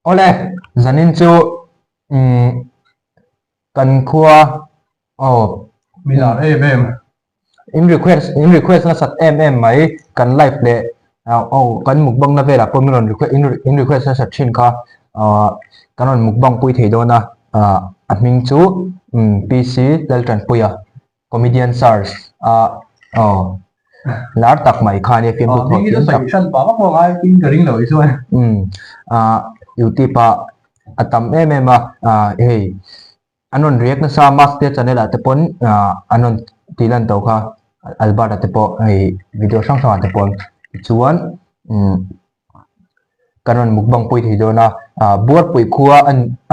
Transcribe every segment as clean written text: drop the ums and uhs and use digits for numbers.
Awle, zanin chu umm kan khua aw. Mi lar em em. In request in request nasat em em mai kan live leh aw kan mukbang na velah pawh min rawn request in request nasat thin kha ah kan rawn mukbang pui thei dawn a ah a hming chu umm PC Laltanpuia. Comedian Search a aw lar tak mai kha ania fiamthu thawh thiam tak. Umm ah youtube ah a tam em em a ah hei an rawn react nasa a master channel ah te pawn ah an rawn tih lan tawh kha Albert a te pawh hei video hrang hrang ah te pawn tichuan umm Kan rawn mukbang pui thei dawn a, ah Buarpui khua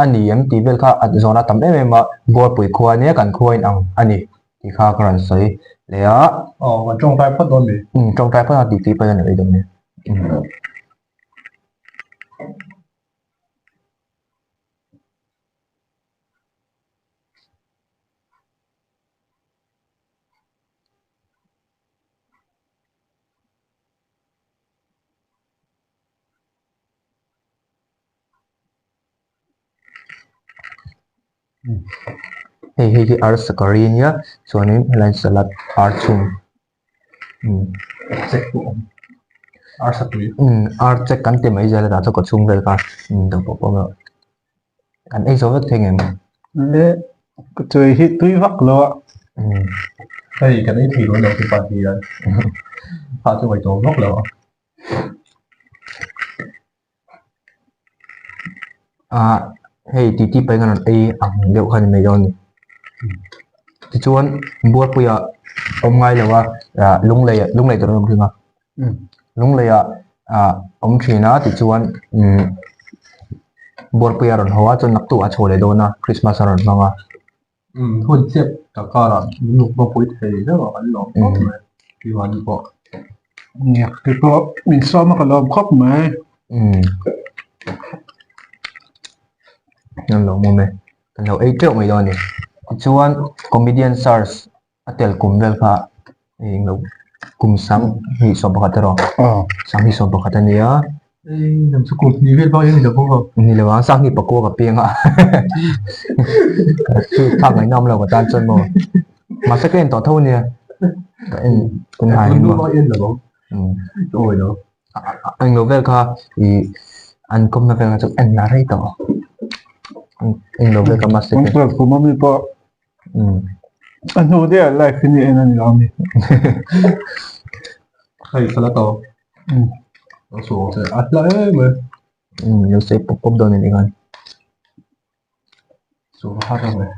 a ni em tih vel kha a zawn a tam em em a, Buarpui khua nia kan khua in ang a ni tih kha ka rawn sawi leh a. Aw kan tawngtai phawt dawn mi? Umm tawngtai phawt a tih tih pawh a ni mai dawn nia. Hei hei hi arsa curry a nia chuanin helai salad ar chhum umm chek pawh a awm arsa tui umm ar chek kan ti mai zel a tah chuan kawchhung vel kha umm dang pawh pawh kan ei zo vek thei ngei mai. Le ka tui hi tui vak lo a. Umm hei kan ei thei dawn lo te pah hian phah chu ngaih tawh vak lo a. Ah hei titi paih kan rawn ei ang deuh kha a ni mai dawn a ni. Tichuan Buarpuia awm ngai lo a ah Lunglei Lunglei tur an awm thin a Lunglei ah ah awm thin a tichuan umm Buarpuia a rawn haw a chuan naktuk a chho leh dawn a Christmas a rawn hmang a. Umm hun chep tak karah min luk pawh pui thei deuh a kan lawm khawp mai Ivan pawh. Ngiak te pawh min sawm a ka lawm khawp mai. Umm an lawm awm e kan lo ei teuh mai dawn a ni. Tichuan comedian search a tel kum vel kha eng lo kum sang hnih sawm pakhat erawh sang hnih sawm pakhat a nia. Ei lam chu kum hnih vel bak eng ni lo bawk a. Ni lo ang sang hnih pakua ka piang a chu thlak ngaihna awm lo ka tan chuan maw mahse ka en tawh tho ania ka en kum hai en maw en lo ang awi lo eng lo vel kha ih an kawmna vel kha chu en la rei tawh eng lo vel kha mahse kum ami pawh A hnu deuh ah live in i en a ni lo a mi? Hei thla tawh. A suang che a hla em mai. Lo sawi pawp pawp dawn a ni khan. Suang har a mai.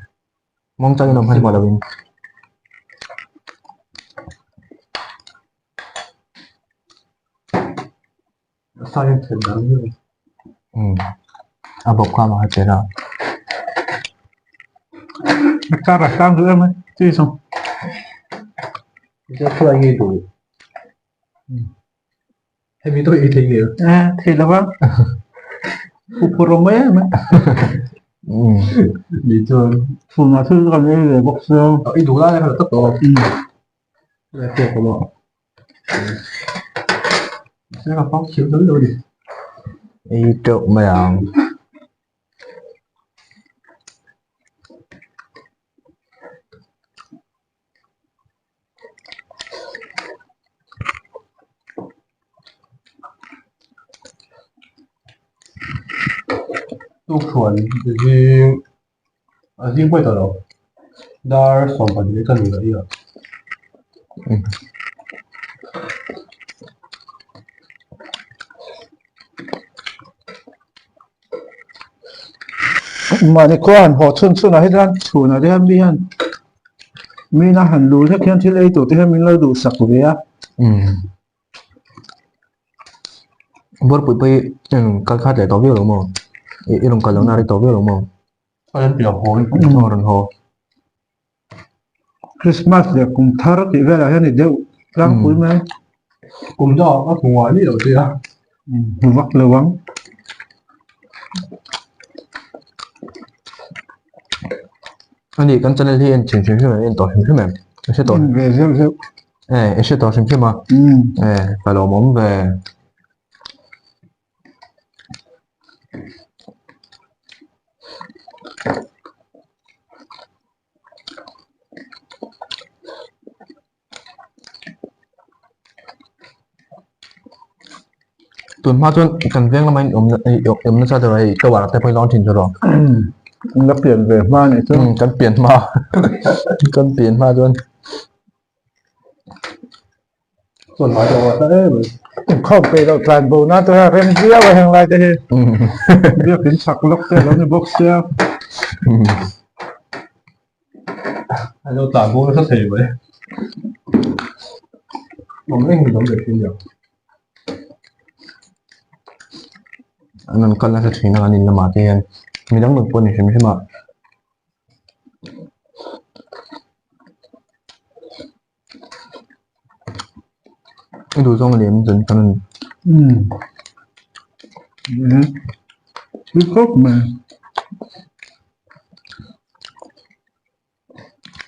Mawng changin awm hman hmawh lo in. Science then dan hi. A bawp kha mah a che la. A car a sang duh em a chi zawng. Chu khawlai nge duh. Hemi to ei thei nge. A thei lo va. Pu phur awm mai em a. Ni chuan. Chhunah thil kan ei ve bawk sia. I duh lai kha tak tawh. Ei teuh mai ang. Tukṭhuan zing A zing pawi ta lo. Dar 12 ka ni lo i a. Mahni khua han haw chhun chhun ah hi chuan chhun ah te hian mi hian mi ina han lu hlek hian thil ei tur te hian min lo duhsak ve a. Buarpui pawh hi kal khat leh tawh viau lo maw? I rawn kal lohna a ri tawh viau lo maw? A rawn piang haw in a rawn haw. Christmas leh kum thar tih velah hian i deuh tlangpui mai. Kum dangah ka hmu ngai miah lo che a. Hmu vak lo ang. Ani kan channel hi en hrim hrim em en tawh hrim hrim em? I hre tawh. En ve zeuh zeuh. E i hre tawh hrim hrim a. E ka lawmawm ve. Tun hma chuan kan veng lama in awm nasa deuh a hei tower ah te pawh hi lawn thin chu rawh. In la pian ve hma anih chu. Kan pian hma kan pian hma chuan. Chuan hmai deuh a hla em mai. Inkhawm peih loh tlan bo nan te hian rem viau a heng lai te hi. Biakin chak lawk te a lo ni bawk sia. A lo tlan bo nasa thei mai. Awm reng hi awm leh thin nia. An rawn kal nasa thin a kan in lamah te hian midang nun pawh ni hrim hrim a. I duh zawng lem chuan kan rawn Umm Thil khawp mai.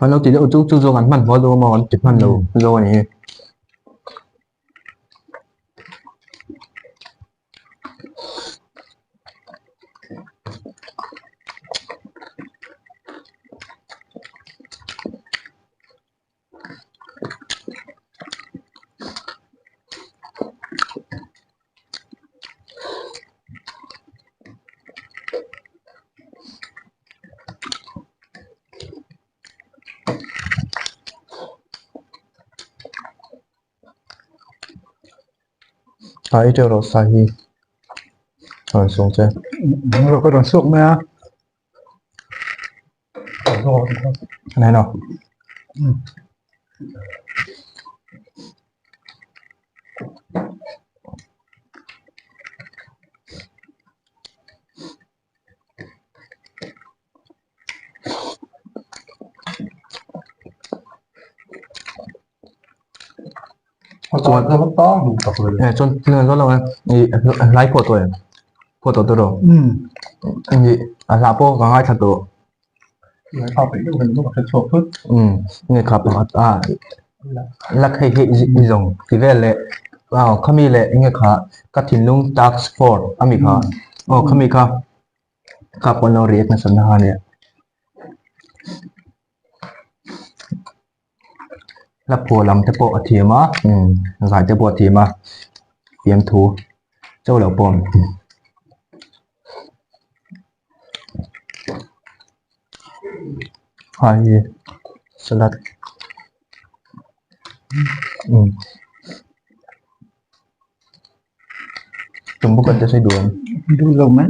An lo ti deuh chu chu zawng an hman hmual deuh a maw an ti hman lo zawng a ni hi. A ei teuh rawh sa hi a rawn sawng che. Ka rawn suak mai a. Này nào. Chuan chuan thil an zawt lo e ih hlai pawh tawh em pawh tawh tawh ih a hla pawh ka ngaithla tawh nge kha pakhat a lak hei hi i zawng ti vel leh aw khami leh enge kha ka thinlung task force ami kha aw khami kha kha pawh an lo react nasa na ania. Hla phuah lam te pawh a thiam a umm zai te pawh a thiam a fiamthu chauh loh pawh hei salad umm tumbu kan te sawi duh em? Duh lo mai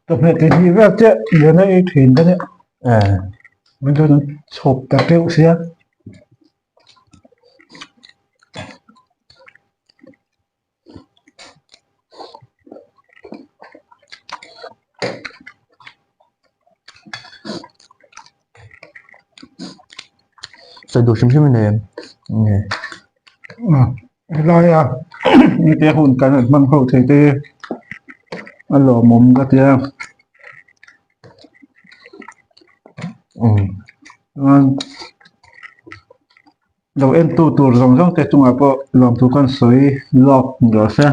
chawhmeh tih hnih vel chiah lian a ei thin ka nia min chuan an chhawp ta teuh sia. Sawi duh hrim hrim a nei em? Nge. Helaia mite hun kan han hmang ho thei te hi a lawmawm ka tia. Chuan lo en tu tur zawng zawng te chungah pawh lawmthu kan sawi lawk rawh se.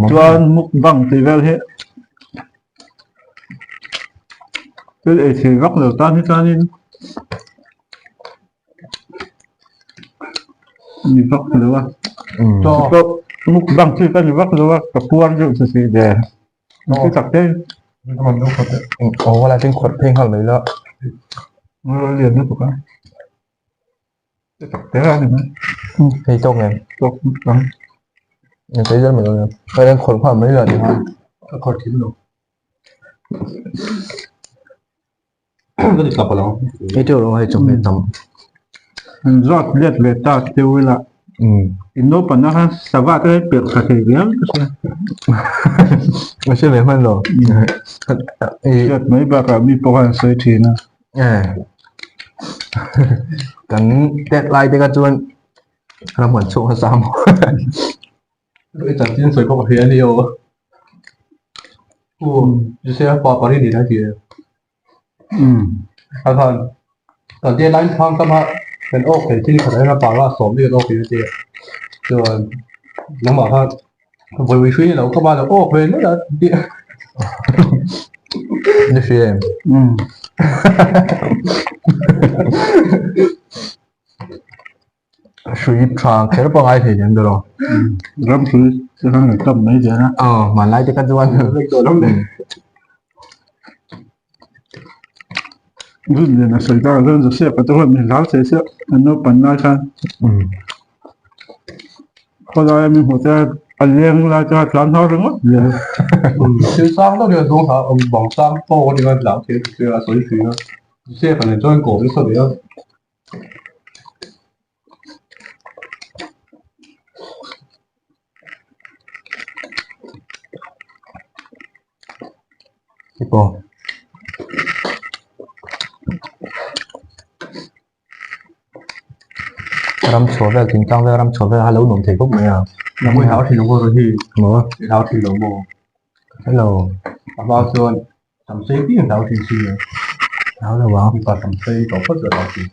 Chuan mukbang tih vel hi thil ei thei vak lo tan hi chuanin Ni vak lo a mukbang chu ka ni vak lo a ka puar deuh chu si ve chu tak te aw helai tin khawrh phei nghal mai la lian lutuk a chu tak te a ni mai hei tawk em tawk ang ni zel mai dawn nia helai hian khawrh nghal mai la ni khan ka khawrh thin lo Ka ti tlap alo. Hei teuh lo hei chawhmeh tam. An zawt let ve ta teuh ila. In naupang khan sava te pelh tha thei viau ka hria. Ka hria ve hman lo. Hriat mai bakah mi pawh khan an sawi thin a. Kan tet lai te kha chuan ramhuan chhung a sam. I chanchin sawi pawh ka hria a ni aw. U Jose-a pa pari ni lai ti e. A khan kan tia line thang tam a kan awk thei thil khat ah hian a para sawm ni kan awk thei a tia. Chuan nangmah khan vawi hrui lo ka ban lo awk ve mai a tia. Ni hria em? Hrui tha kher pawh ngai thei lem ber aw. Ram hrui te khan kan kam mai zel a. Aw hmanlai te kha chuan. Rin lian a sawi tak a chuan Joseph a te huan min hlau thei sia an naupan lai khan. Khawlaia mi hmuh te a leng lai te kha tlan hau ringawt zel. Thil sang deuh hian zawng hla bang sang tawk a ni a hlau thei a sawi thin a Joseph a nen chuan kawm nasa ve a. Ram chhuah vel thingtlang vel ram chhuah vel a lo nuam thei khawp mai a. Nang i hlau thin lo maw Rohi? Maw? I hlau thin lo maw? Hello. A hma chuan Tam sei piang hlau thin si a. Hlau lo ang. Mipa tam sei tawh phawt chu a hlau thin.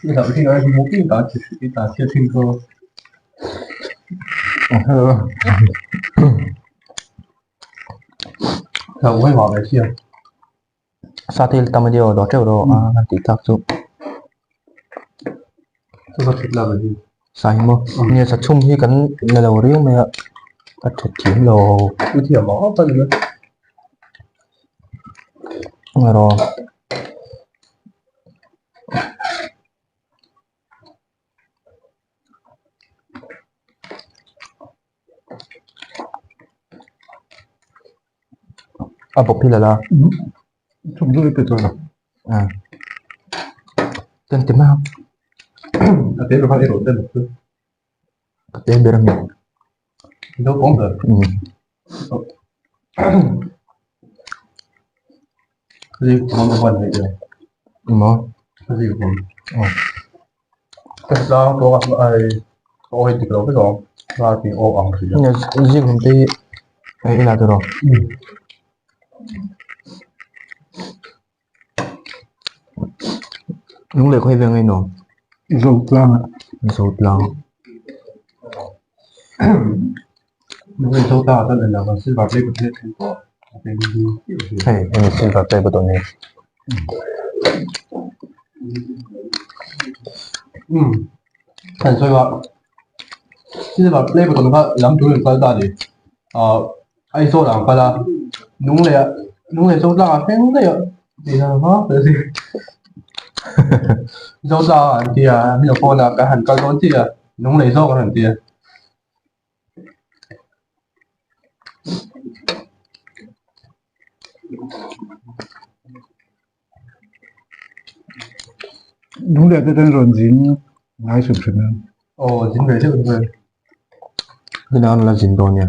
I hlau thin ai hmu piang ta chi i ta chhiat thin khaw. Hello. Hlau ngai mah ve sia. Sa thil tam a nia aw dawh teuh rawh a kan tih tlak chu. Chu ka thut la ve hi. Sa hi maw? Nia sa chhum hi kan la lo riau mai a, ka that thiam lo. U thiam ang ang ka ni mai. Erawh. A bawk hi la la. Chhum chu i pe tawh lo. Kan ti mai ang. A te ber khan i rawn den chu. A te ber a mi. Naupang ber. Maw? Zikhlum te hi hei i la tur aw. Lunglei khawi veng ain awm? Zotlang. Zotlang. Hei hemi silver play button hi. Silver play button kha lam tur in kal ta a ni. Aizawl ang kal a, Lunglei ah Lunglei Zotlang ah thleng daih a tih dan hma fel si. Zotlang ah an ti a, min lo phone a kan han kal dawn chiah a, Lunglei zawk an rawn ti a. Lunglei te chuan rawn zin ngai hrim hrim em? Aw zin ve deuh deuh e. Hina an la zin dawn nia.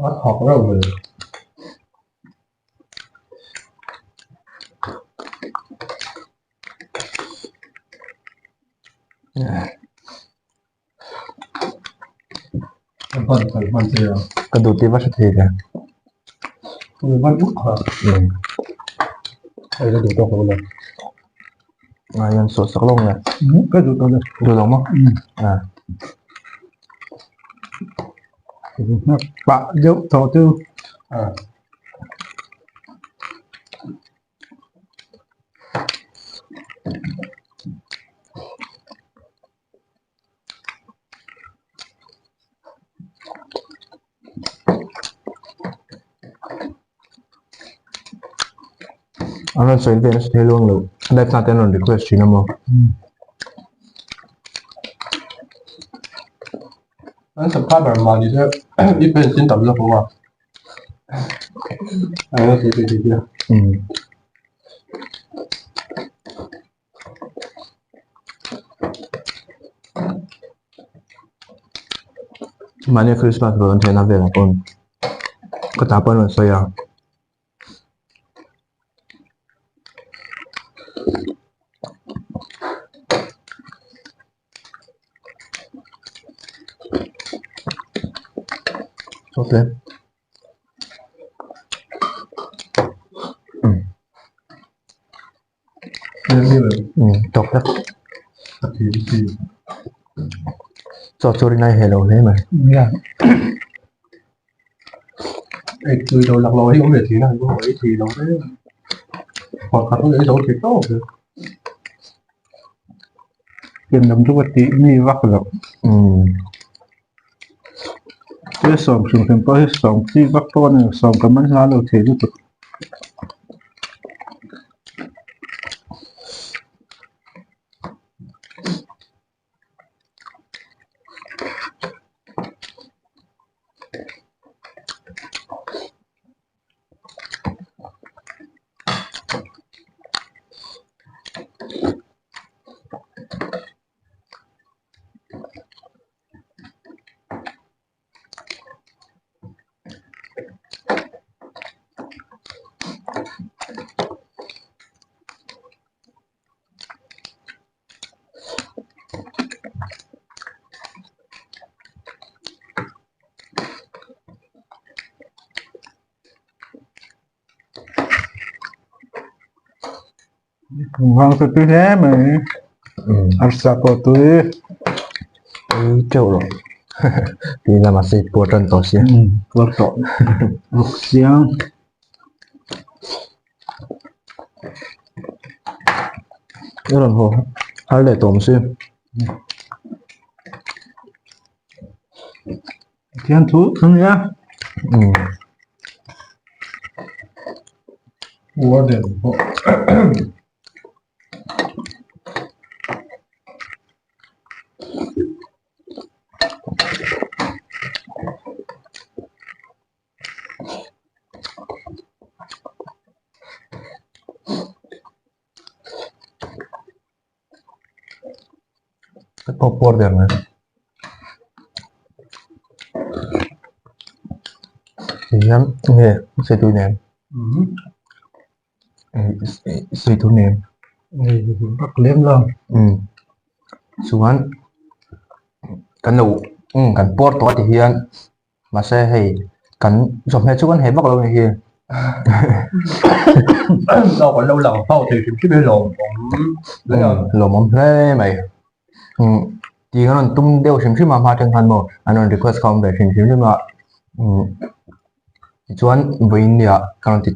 A thawk reuh ve. Ka duh tih va hre thei ve. Ai an sawh sak lo nge. Ka duh tawh lo. Duh lo maw? Pah deuh tawh chu. An rawn sawi vel nasa thei luang lo. Live na te an rawn request thin a maw? An subscriber mahni te i fans in tam zawk lo a. Mahni Christmas rawn theihna velah pawh ka ta pawh an rawn sawi a. hle. Tawk hlek. Chaw chu rin ai heh lo hle mai. Ei tui lo lak lo hi awm ve thin a, ei tui lo hle. Pakhat chu ei zo thei tawp e. Pian lam chu ka tih mi vak lo. He sawm hrim hrim pawh hi sawm chi vak pawh a ni lo, sawm ka man hla lo thei lutuk. Vang chu tui hle mai arsa pawh tui tui teuh lo tui lamah se puar tan tawh sia puar tawh bawk sia. I rawn haw har leh tawh ang si. Thian thu thu nia. Warden pawh. Ka pawh puar der mai. Tihian nge sei tui nen sei tui nen Bak lem lo. Chuan kan lo kan puar tawh a ti hian Mahse hei kan chawhmeh chu kan heh vak lo a ni hi. Lo kan lo lang ho thei hrim hrim hi lawmawm hle a. Lawmawm hle mai. Tih kan rawn tum deuh hrim hrim a hma atang khan maw an rawn request kha awm ve hrim hrim a. Tichuan vawiin nia kan rawn ti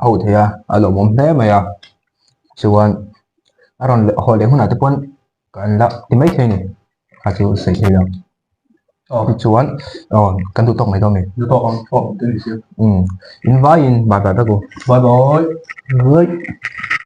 ho thei a, a lawmawm hle mai a. Chuan a rawn haw leh hunah te pawn kan la ti mai thei a ni. Kha chu sawi thei lo. Tichuan aw kan duh tawk mai dawn a ni. Duh tawk ang tawk te ni sia. In vaiin bye bye vek u. Bye bye. Bye.